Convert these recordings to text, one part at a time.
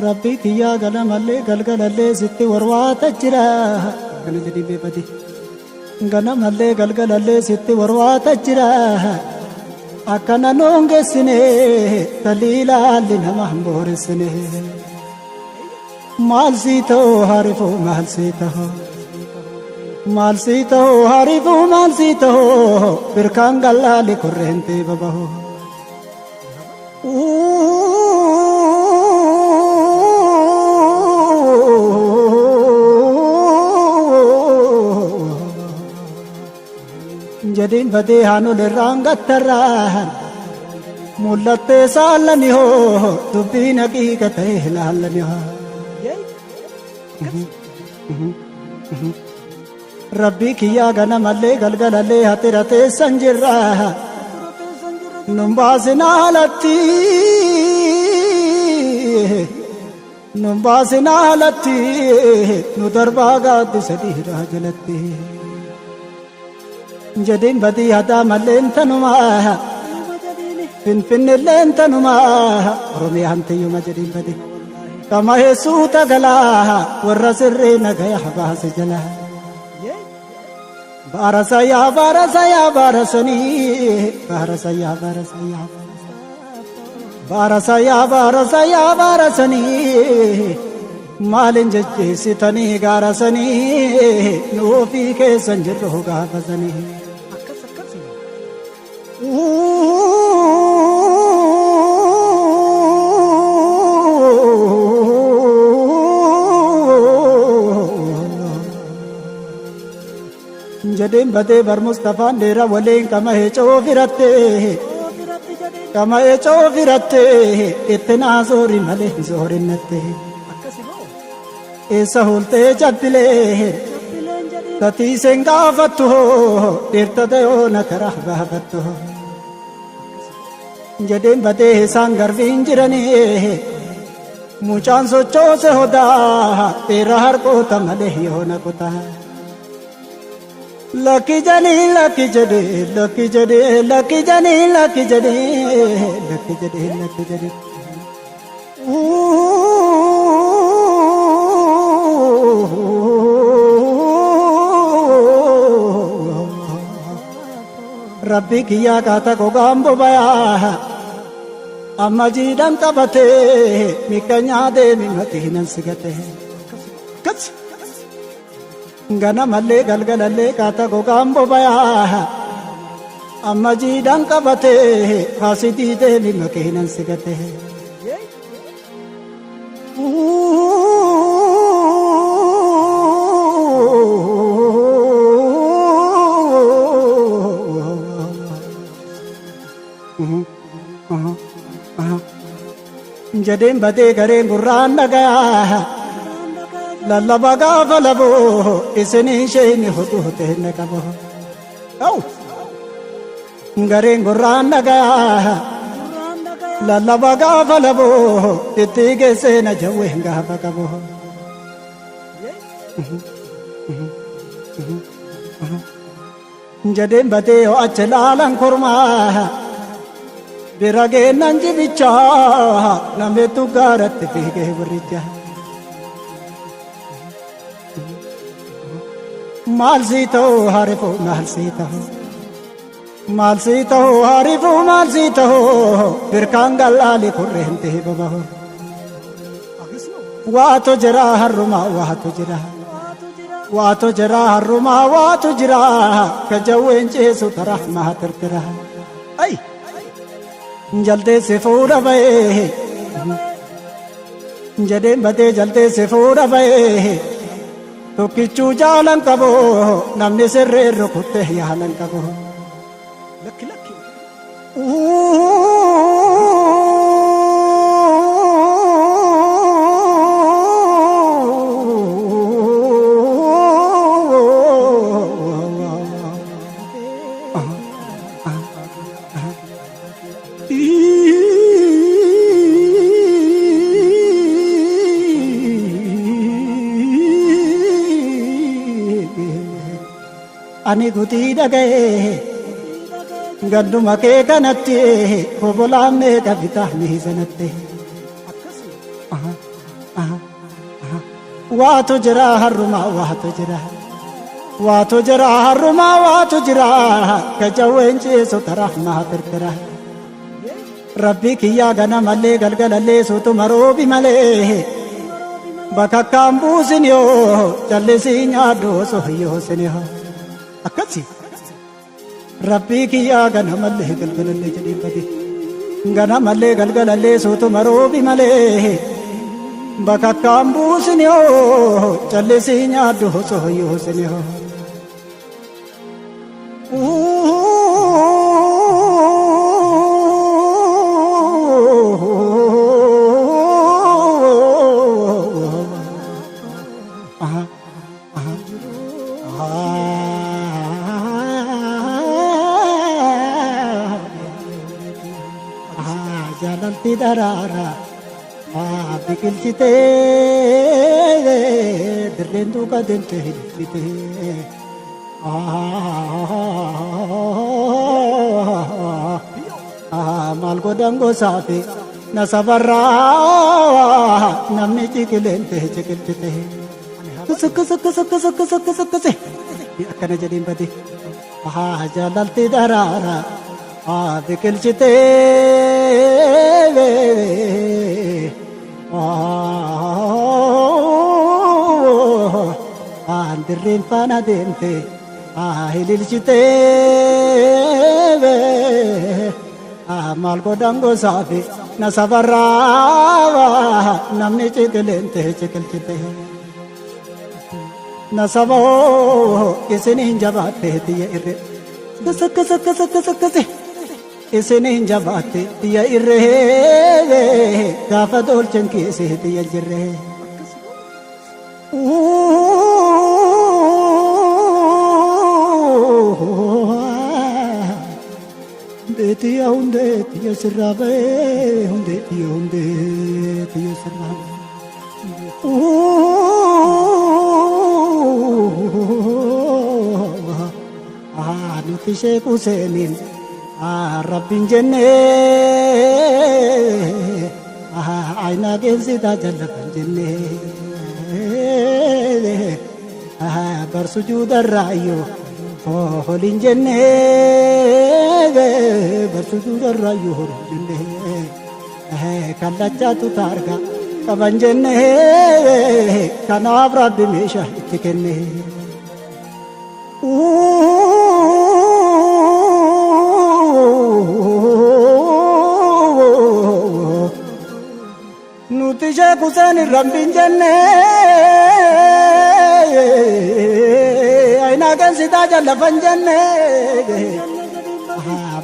Rabbi kiyyaa ganamallee galgalallee sitti warwaata jira. Kana jedhii beekati. Ganamallee galgalallee sitti warwaata jira. Akkana nuun geessine taliilaalli nama hin booressine. Maal sii ta'uu harifuu maal sii ta'uu. Maal sii ta'uu harifuu maal sii ta'uu birkaan gallaalli korreen ta'e babahu. Jedhiin badee haanol irraan gattarraan mul'attee saallani hoo dubbiin haqiiqa ta'e laallani hoo. Rabbii kiyyaa ganamallee galgalallee hatira teessan jirra. Nun baasin haalatti. Nun baasin haalatti. Nu darbaa gaaddisa dhiiraa jalatti. Jedhiin badii hadaa malleen tanumaa. Finfinnilleen tanumaa. Oromiyaan tiyyuma jedhiin badii. Kama heessuu tagalaa warra sirrii nagaya baase jala. Baarasa yaa baarasa yaa baarasanii baarasa yaa baarasa yaa baarasa yaa baarasa yaa baarasanii maalin jejjeessitanii gaarasanii nu ofii keessan jirru gaafasanii. Jedheen badee bar Mustafaan dheera waliin qama'ee coofiratte. Qama'ee coofiratte itti naa zoori malee hin zoorinnatte. Eessa hultee jabbilee tatiiseen gaafattu dhiirta dayoo na karaa baafattu. Jedheen badee isaan garbiin jiranii mucaan sochoose hodaa dhiira harkoota malee yoona kutaa. Lakki jedhee lakki jedhee lakki jedhee lakki jedhee lakki jedhee lakki jedhee lakki jedhee. Rabbi kiyyaa kaata gogaan bobayaa amma jiidhan qabatee miqqanyaa deemi matiinan sigatee. Ganamallee galgalallee kaata gogaan bobayaa amma jiidhan qabatee faasidii deemi makiinan sigatee. Jedheen badee gareen gurraan dhagayaa. Lallaba gaafa laboo isinii isheen hodhuu ta'e qabu. Gareen gurraan dhagayaa. Lallaba gaafa laboo itti geessee na jawween gaafa qabu. Jedheen badee yoo achi laalan kormaa bira geennan jibichaa nameetu gaaratti fiigee birricha. Maal sii ta'uu harifuu maal sii ta'uu maal sii ta'uu harifuu maal sii ta'uu birkaan gallaali kurreen ta'e babahu. Waatu jira harrumaa waatu jira waatu jira harrumaa waatu jira ka jawween ceesu tarahmaa tirtira. Ay! Jaltee si fuudha ba'ee jedheen badee jaltee si fuudha ba'ee tokkichuu jaalan qabu namni sirreen rukutte yaalan qabu. Lakki lakki. Ani gutii dhaga'ee ganduma kee kanatti obbolaan meeqa bitaa miizanatti. Waatu jira har'umaa waatu jira waatu jira har'umaa waatu jira gajawween ciisu taraa tirtira. Rabbi kiyyaa ganamallee galgalallee suutuma roobi malee bakakkaan buusin yoo callisii nyaadhu osoo hiyyoosin yoo akkasi. Rabbi kiyyaa ganamallee galgalallee jedhee bade ganamallee galgalallee suutuma roobi malee bakakkaan buusin yoo callisii nyaadhu osoo hiyyoosin yoo. Jaalalti daraara biqilchitee dirreen duuka deemte hidhitee maal godhan gosaafi na sabarraa namni ciqileen ta'e ciqilchite kisi akkana jedheen bade jaalalti daraara biqilchitee dirreen faana deemte ililchitee maal godhan gosaafi na sabarraa namni ciqileen ta'e ciqilchite na saba isiniin jabaatte tiyya irree kisi isiniin jabaatte tiyya irree gaafa dolchen keessee tiyya jirree. Hundeetiya hundeetiya sirraa ba'ee hundeetiya hundeetiya sirraa ba'ee. Nuti sheeku seeniin rabbiin jennee aynaa qeensitaa jallatan jennee bar sujuudarraayyoo holiin jennee bar sujuudarraayyoo holiin jennee kallachaatu taarga qaban jennee kanaaf rabbi meeshaa itti kenne. Nuti sheeku seenin rabbiin jennee aynaa qeensitaa jallafan jennee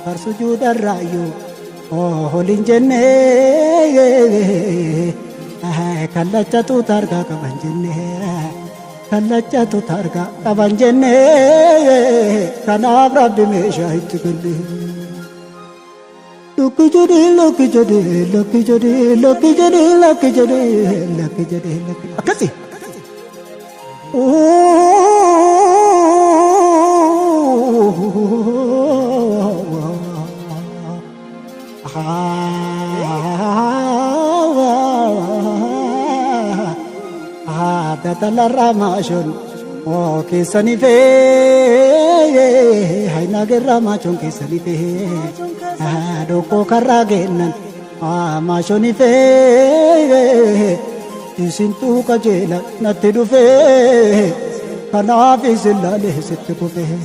bar sujuudarraayyoo holiin jennee kallachatu targaa qaban jennee kallachatu targaa qaban jennee kanaaf rabbi meeshaa itti kenne. Lakki jedhee lakki jedhee lakki jedhee lakki jedhee lakki jedhee lakki jedhee lakki akkasi. Dadalarraa maashoon keessanii fee hainagerraa maashoon keessanii fee dhokkoo karraa geennan maashoon fee isintuu qajeela natti dhufee kanaaf isin laalee sitti kufee.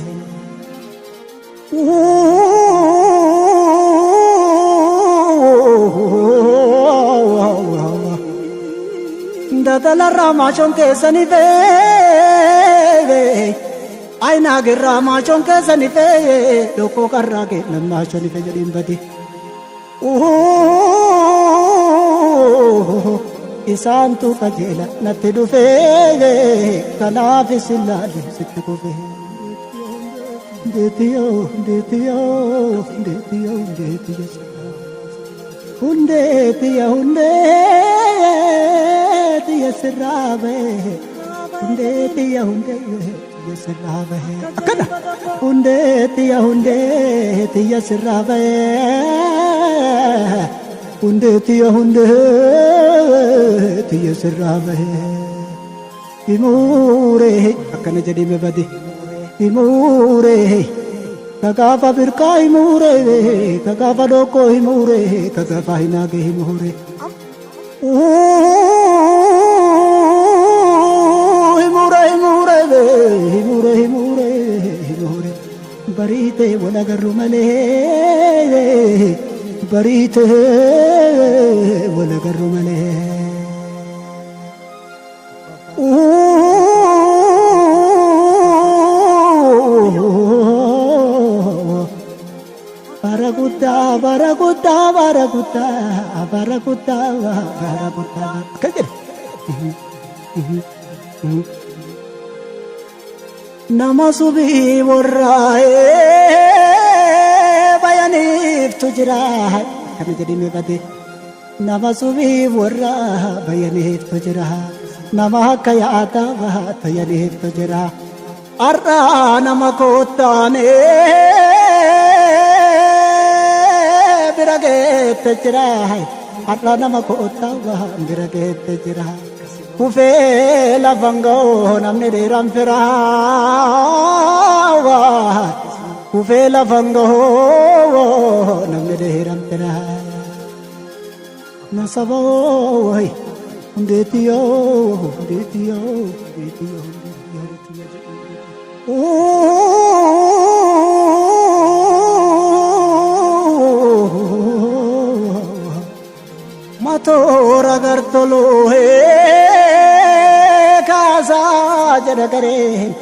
Dadalarraa maashoon keessanii fee aynaagerraa maashoon keessanii fee dhokkoo karraa geennan maashoon fee jedhiin bade. Isaantu qajeela natti dhufee kanaaf isin laalee sitti kufee. Hundeetiyo hundeetiyo hundeetiyo hundeetiyo hundeetiya hundeetiya sirraa ba'ee hundeetiya hundeetiya. tiyya sirraa bahee akkana hundee tiyya hundee tiyya sirraa bahee hundee tiyya hundee tiyya sirraa bahee himuuree akkana jedhime bade himuuree kagaafa birkaa himuuree kagaafa dhokkoo himuuree kagaafa hinaage himuuree himuure himuure himuure himuure himuure bariite wal agarru malee bariite wal agarru malee. Baragutta baragutta baragutta baragutta baragutta akkas jedhe. Nama subii warraa'ee bayaniiftu jira akkana jedhime bade nama subii warraa bayaniiftu jira nama akka yaadaa tayaniiftu jira har'aa nama koottaanee bira geette jira har'a nama koottaa bira geette jira kufee lafan ga'oo namni dheeraan firaa kufee lafan ga'oo namni dheeraan firaa nasaboo hundeetiyoo hundeetiyoo hundeetiyoo Matoora gartoloo kaasaa jedha garee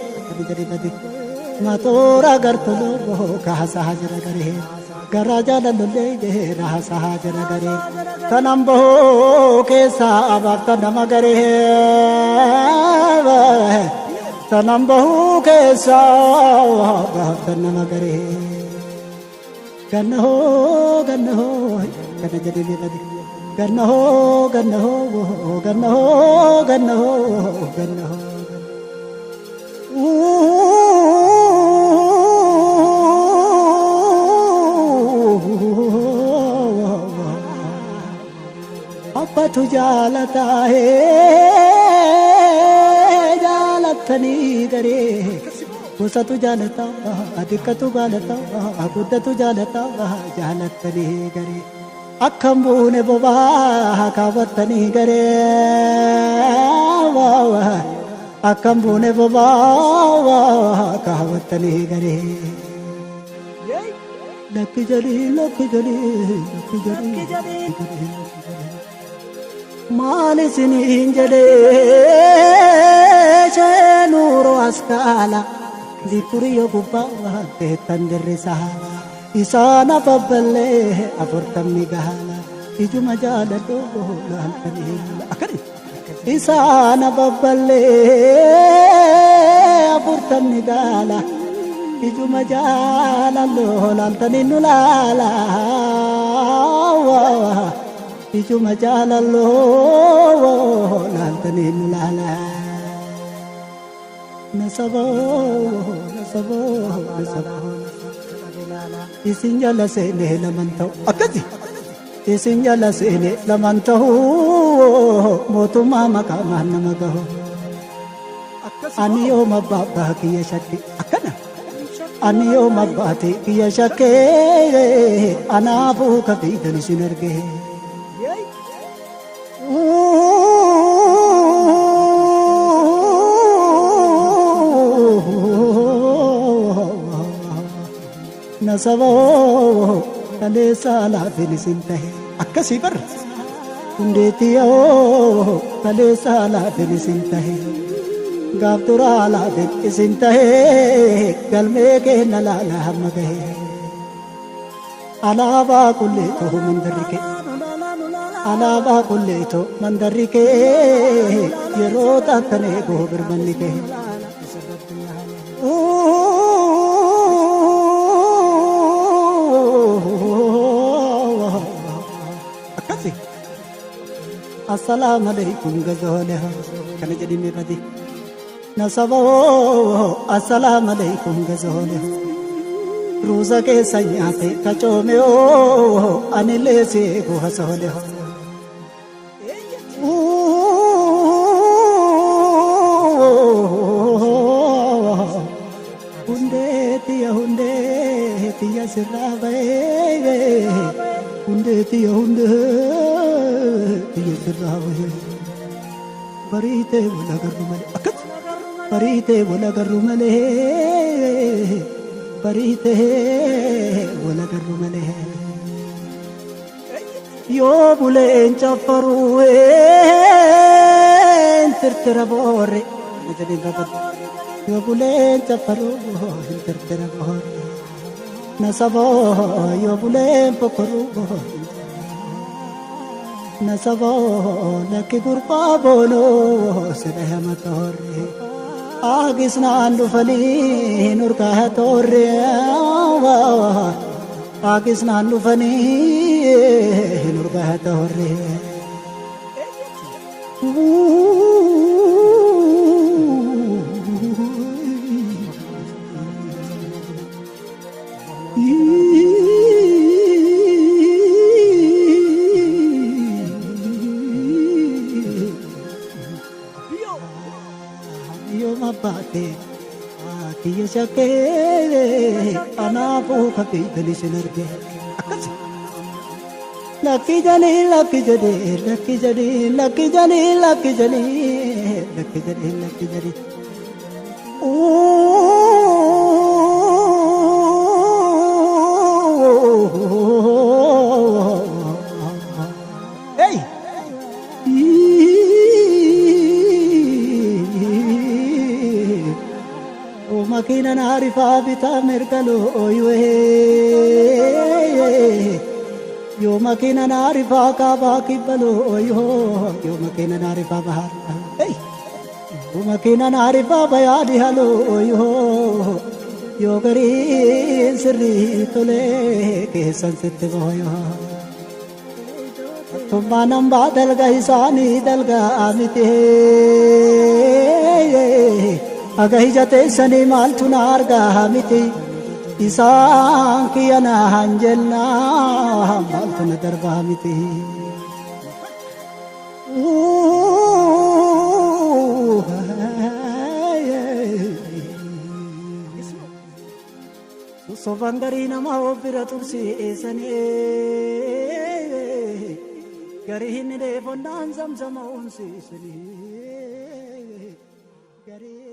matoora gartoloo kaasaa jedha garee garaa jaalalollee raasaa jedha garee tanan bahoo keessaa abaafta nama garee tanan bahoo keessaa abaafta nama garee gannahoo gannahoo kana jedhee bade. Gannahoo gannahoo gannahoo gannahoo gannahoo Abbatu jaalataa jaalattanii garee gosatu jaalataa xiqqatu jaalataa guddatu jaalataa jaalattanii garee. Akkam buune bobaa kaawwattanii garee akkam buune bobaa kaawwattanii garee lakki jalii lakki jalii lakki jalii maal isiniin jedhee sheenuuroo askaala dikkuriyoo gubbaa teettan dirrisaa. Isaan afabballee afurtamni gahala ijuma jaaladhoo laaltanii akkani isaan afabballee afurtamni gahala ijuma jaaladhoo laaltanii nu laala ijuma jaaladhoo laaltanii nu laala nasaboo nasaboo nasaboo. Isin jala seenee laman ta'u akkasi isin jala seenee laman ta'u mootummaa maqaamaan nama gahu ani yooma abbaa kiyya shakke akkana ani yooma abbaate kiyya shakke anaafuu ka fiidan isin arge. Nasaboo kaleessa laafin isin tahe akkasii barra hundeetiyoo kaleessa laafin isin tahe gaaf duraa laafin isin tahe galmee keenna laala hamma gahe alaabaa qulleetoo mandarri kee alaabaa qulleetoo mandarri kee yeroo takkan eegoo birmanni kee. Assalamu alaikum gazoleha kana jedhime bade Nasaboo assalaamu alaikum gazoole ruuza keessa nyaate kacoome oo anillee seeku hasoole. Hundee tiyya sirraa ba'ee hundee tiyya sirraa ba'ee bariitee wal agarru malee akkas bariitee wal agarru malee bariitee wal agarru malee yoo buleen caffaruu tirtira boorre yoo buleen caffaruu tirtira boorre nasaboo yoo buleen fokkoruu nasaboo lakki gurbaa boonoo sidhama toorre aagisnaan dhufanii nurkaa toorre aagisnaan dhufanii nurkaa toorre. Kiyya shakkee anaafuu kafiidhani sin arge akkasi lakki jedhii lakki jedhii lakki jedhii lakki jedhii lakki jedhii lakki jedhii lakki jedhii. Hey! Makiina naarifaa bitaa mirga looyuee yoo makiina naarifaa kaabaa kibba looyoo yoo makiina naarifaa bahaar yoo makiina naarifaa bayaadi halooyoo yoo gariin sirrii tolee keessan sitti booyoo Tummaan hambaa dalga isaanii dalgaa miti. Aga ija teessanii maaltu na argaa miti isaan kiyya na hanjennaa maaltu na darbaa miti. Sosoban garii nama of bira tursiisanii garii hin dheefonnaan zamzama onsiisanii garii.